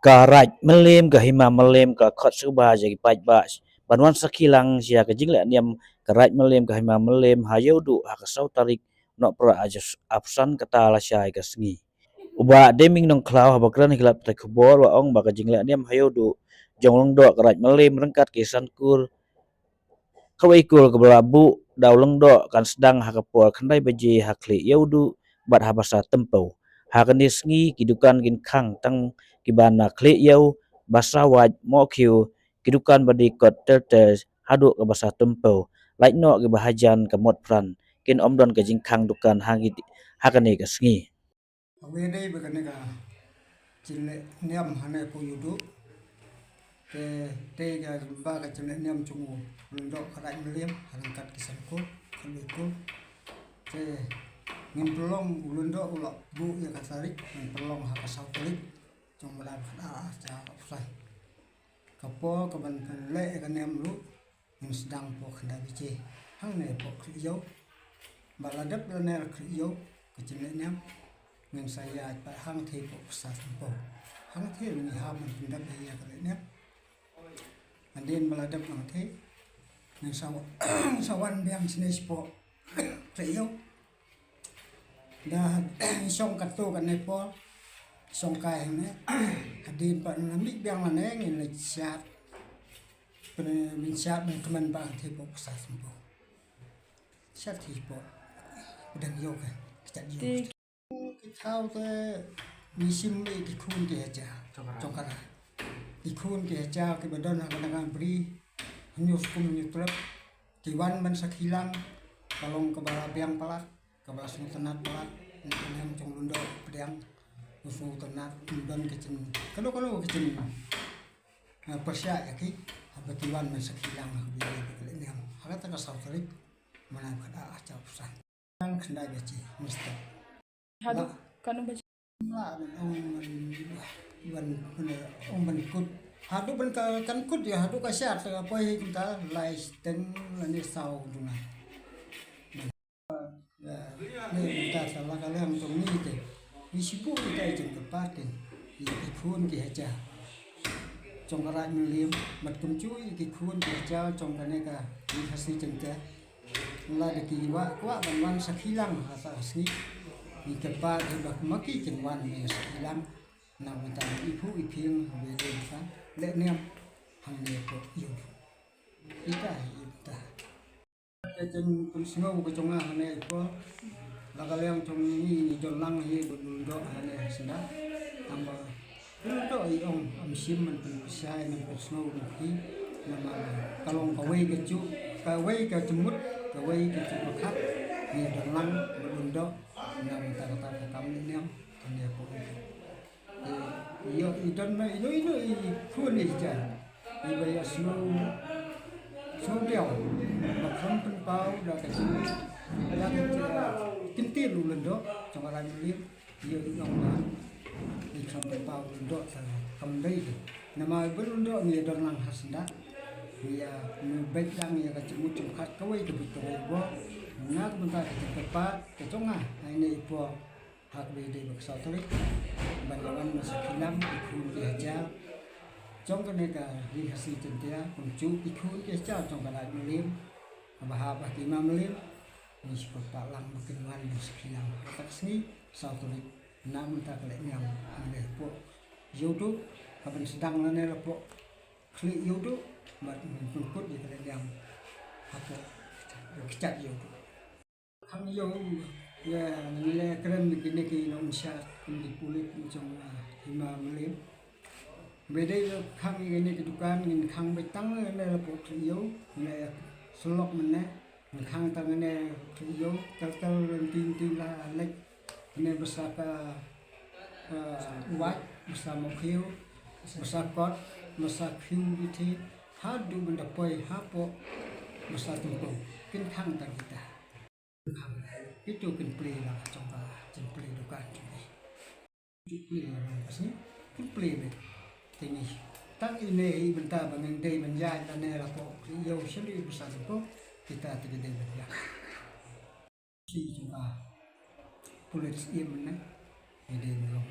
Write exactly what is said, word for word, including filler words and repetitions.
Ka Raid Mylliem ka Hima Mylliem ka khot sngewbha ïa ki paidbah ban wan sakhi lang ïa ka jingleh niam ka Raid Mylliem ka Hima Mylliem ha Ïewduh ha ka saw tarik Nohprah ha phew san kata lashai ka sngi. U Bah Deming Nongkhlaw haba kren ha ki lad pathai khubor u ong ba ka jingleh niam ha Ïewduh jong u Lyngdoh ka Raid Mylliem ryngkat ki san kur kawei kur kaba la buh da u Lyngdoh kan sdang ha ka por khyndai baje ha khlieh Ïewduh bad ha Basa Tympew. Ha kane sngi ki dukan kin khang tang kiba na khlieh Ïew, Basa Wait, Mohkhiew, ki dukan ba dei kot ter ter haduh ka Basa Tympew. Lait noh kiba hajan ka Motphran kin ym don ka jingkhang dukan ha ki, ha kane ka sngi. Kawei dei ba kane ka jingleh niam hane hapoh Ïewduh. Te, te ka ba ka jingleh niam jong u Lyngdoh ka Raid Mylliem ha ryngkat ki san kur, kawei kur. Te ngin pynlong u Lyngdoh u la buh ïa ka tarik, ngin pynlong ha ka saw tarik jong u bnai khatar ar hajar arphew san. Ka por kaban pynleh ïa ka niam ruh ngin sdang hapoh khyndai baje hangne hapoh Khlieh Ïew. Bad la dep lane la Khlieh Ïew ka jingleh niam ngin sa ïaid pat hangthie hapoh Basa Tympew. Hangthie ngi hap ban pyndep ïa ka leh niam. Hadien ba la dep hangthie ngin sa wa-, sa wan biang shane shapoh Khlieh Ïew. Da shong katto katne por, shong kai hangne. Hadien pat ngi la mih biang lane ngin la shad. Pyn-, ngin shad ban kmen ba hangthie hapoh Basa Tympew. Shad thie hapoh pdeng ïew ka kjat ïew. Ki thaw te ngi shim ïa ki khun ki hajar jong ka Raid. Ki khun ki hajar kiba don ha ka Nongbri, Hynñiewskum Hynñiewtrep, ki wan ban sakhi lang. Ka long kaba la biang palat, kaba la sngewtynnat palat. Ïa ka niam jong u Lyngdoh pdiang, u sngewtynnat, ym don ka jing, kano kano ka jing, eh, pyrshah ïa ki haba ki wan ban sakhi lang ha kaba ïadei bad ka leh niam ha kata ka saw tarik mynta ka dak ha Chawpsang. Nang khyndai baje mynstep. Haduh katno baje? Lah ban ong ban, ban, ban ong ban kut. Haduh ban ka, kan kut ïa haduh ka shad ka poi hi kumta lai shiteng lane saw duna. Ïa, ne mynta sa la ka liang jong ngi te ngi shu buh ïa ka jingkyrpad ïa ki khun ki hajar jong ka Raid Mylliem bad kumjuh ïa ki khun ki hajar jong kane ka Ri Khasi Jaiñtia. Lada ki wah kwah ban wan sakhi lang ha kata ka sngi, ngi kyrpad ïa ba ma ki kin wan ban sakhi lang. Na mynta i phuh i phieng haba ïadei bad ka leh niam hangne hapoh Ïewduh. Ita hi ita. Ka jingpynsngew ka jong nga hangne i por, la ka liang jong ngi ngi don lang hi bad u Lyngdoh hangne ha Syndah. Tangba u Lyngdoh i ong, ym shym ban pynpyrshah, ban pynsngew ban phi. Namar ka long kawei ka juh, kawei ka jingmut, kawei ka jingpyrkhat. Ngi don lang bad u Lyngdoh na bynta kata ka kam leh niam hangne hapoh Ïewduh. Ïoh i don ma ino ino i khun i jait iba ïohsngew, sngewdiaw ba kham pynpaw da ka jing, da ka jing, kyntien u Lyngdoh jong ka Raid Mylliem. Ïoh i ong ba i kham pynpaw u Lyngdoh ta kam dei. Namar ba u Lyngdoh ngi don lang ha Syndah, ngi ïa, ngi beit lang ïa ka jingmut jingpyrkhat kawei ka bit kawei bor. Na ka bynta ka jingkyrpad ka jong nga ha ine i por, ha kaba ïadei bad ka saw tarik ban ïa wan ban sakhi lang ki khun ki hajar jong kane ka Ri Khasi Jaiñtia, kumjuh ki khun ki hajar jong ka Raid Mylliem, kaba hap ha ki Hima Mylliem. Ngi shu kyrpad lang ba kin wan ban sakhi lang ha kata ka sngi saw tarik na bynta ka leh niam hangne hapoh Ïewduh, kaban sdang lane hapoh Khlieh Ïewduh, bad ngi pynkut ïa ka leh niam hapoh kjat Ïewduh. Khang ïew, ïa, ngi la kren ïa kine ki nongshad kum ki pulit jong, ah, Hima Mylliem. Ba dei khang ïa kine ki dukan ngin khang beit tang lane hapoh Khlieh Ïew, ngi la ïa sylok mynne, ngin khang tang lane Khlieh Ïew, ter ter lynti lynti la leit. Mynne ba sa ka, ah, Wait, ba sa Mohkhiew, ba sa Kot, ba sa Khiew Bithi, haduh ban da poi hapoh ba sa Tympew. Kin khang tang kita. Kito kin plie la jong ka jingplie dukan jong ki. Ju plie la ka sngi kin plie beit. Te ngi tang ine hi bynta ba ngin dei ban ïaid lane la hapoh Khlieh Ïew shalui ba sa Tympew, kita te ki dei ban ïaid. Shi jong ka pulit im ne ngi dei ban long.